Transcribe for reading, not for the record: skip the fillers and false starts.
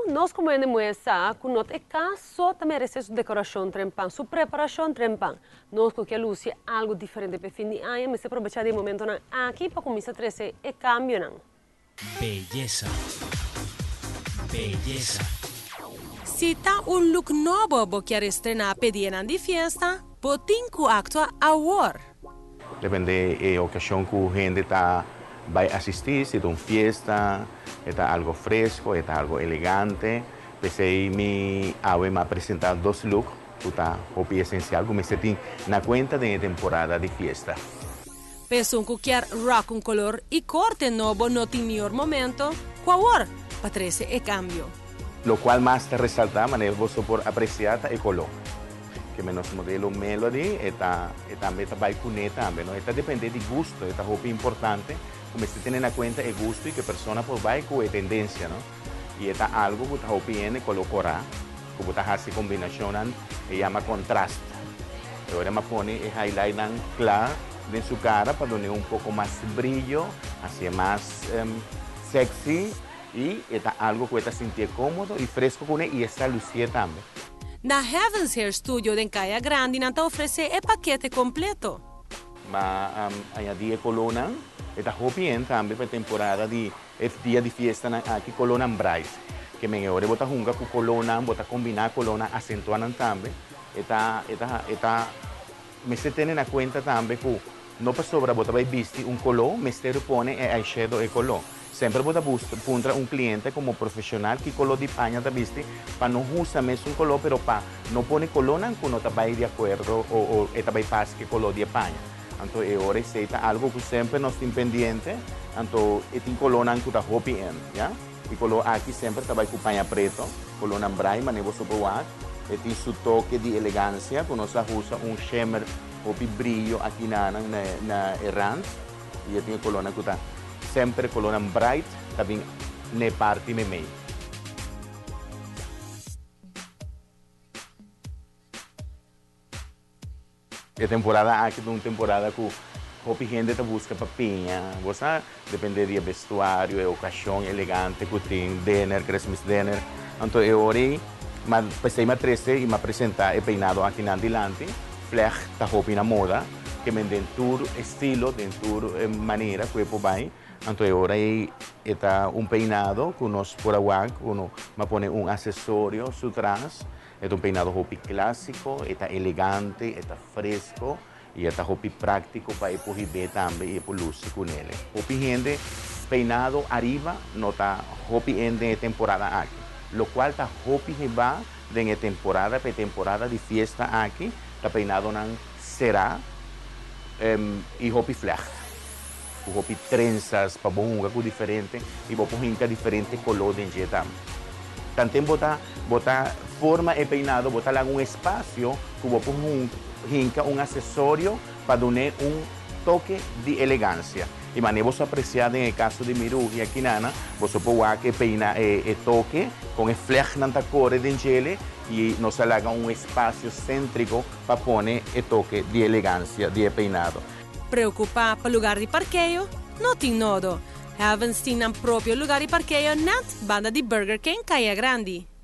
Nos komo hende muhé sa ku no ta e kas so ta meresé su dekorashon trempan, su preparashon trempan. Nos ku ke lusi algu diferente pa e fin di aña mester probechá di e momentonan aki pa kuminsá trese e kambionan. Beyesa. Beyesa. Si ta un look nobo bo kier estrená p'e dianan di fiesta, bo tin ku aktua awor! Depende e ocasion cu hende ta bay asisti, si ta un fiesta, e ta algo fresco, e ta algo elegante. P'esey mi awe mi a presenta dos look cu ta hopi esencial cu mester tin na cuenta den e temporada di fiesta. P'esun cu kier rock un color y corte nobo no tin mior momento cu awor pa trece e cambio. Locual mas ta resalta, manera boso por aprecia, ta e color. Ke menos modelo Melody e ta e tambe ta bai kuné tambe no. E ta depende di gusto, e ta hopi importante ku mester tene na kuenta e gusto i ke persona por bai ku e tendensia no. I e ta algu ku ta hopi hende kolo korá ku bo ta hasi kombinashonnan e yama kontrast. E ora mi a pone e highlightnan kla den su kara pa dun'é un poko mas brillo, hasié mas sexy i e ta algu ku e ta sintié kómodo i fresko kuné i e sa lusié tambe. Na Heavens Hair Studio den Kaya Grandi nan ta ofresé e pakete kompleto. Ma añadí e kolónan, e ta hopi en tambe pa e temporada di e dia di fiestanan aki, kolónan bright. Ke men e ora bo ta hunga ku kolónan, bo ta kombiná kolónan, asentuá nan tambe. E ta, e ta, e ta mester tene na kuenta tambe ku no pasobra bo ta bai bisti un koló, mester pone e eyeshadow e koló. Semper bo ta buska puntra un cliente como profesional ki color di paña ta bisti pa no husa mesun color pero pa no pone colornan cu no ta bay di acuerdo o o e ta bay pas cu e color di e paña. Anto e ora esey ta algo cu semper nos tin pendiente anto e tin colornan cu ta hopi en ya. E color aki semper ta bay cu paña preto, colornan brai mane bo so por wak. E tin su toke di elegancia cu nos a husa un shimmer hopi briyo aki na na na e rand. Y e tin e colornan cu ta semper e colornan bright ta bin n'e parti memey. E temporada aki ta un temporada cu hopi hende ta busca pa piña. Bo sa, depende di e vestuario, e ocasion elegante cu tin, dinner, Christmas dinner. Anto e ora ey, ma p'esey m'a trece y m'a presenta e peinado aki nan dilanti. Vlecht ta hopi na moda. Ke men den tur estilo, den tur manera ku e por bai. Anto e ora ei e ta un peinado ku nos por a wak, ku no a pone un asesorio su tras. E ta un peinado hopi klásiko, e ta elegante, e ta fresko i e ta hopi práktiko pa e por hib'é tambe i e por lusi ku nele. Hopi hende peinado ariba no ta hopi en den e temporada aki, lokual ta hopi hibá den e temporada, pa e temporada di fiesta aki ta peinadonan Será i hopi vlecht, ku hopi trensas pa bo hunga ku diferente i bo por hinka diferente koló den dje tambe. Tanten bo ta bo ta forma e peinado bo ta laga un espasio ku bo por hinka un asesorio pa dun'é un toke di elegansia. I manera bo sa apresiá den e kaso di Mirugi akinana, boso por wak e peina e toke kon e vlechtnan ta kore den djele i nos a laga un espasio séntriko pa pone e toke di elegancia di e peinado. Preocupa pa lugar di parkeo? No tin nodo. Heavens tin nan propio lugar di parkeo net banda di Burger King Caya Grandi.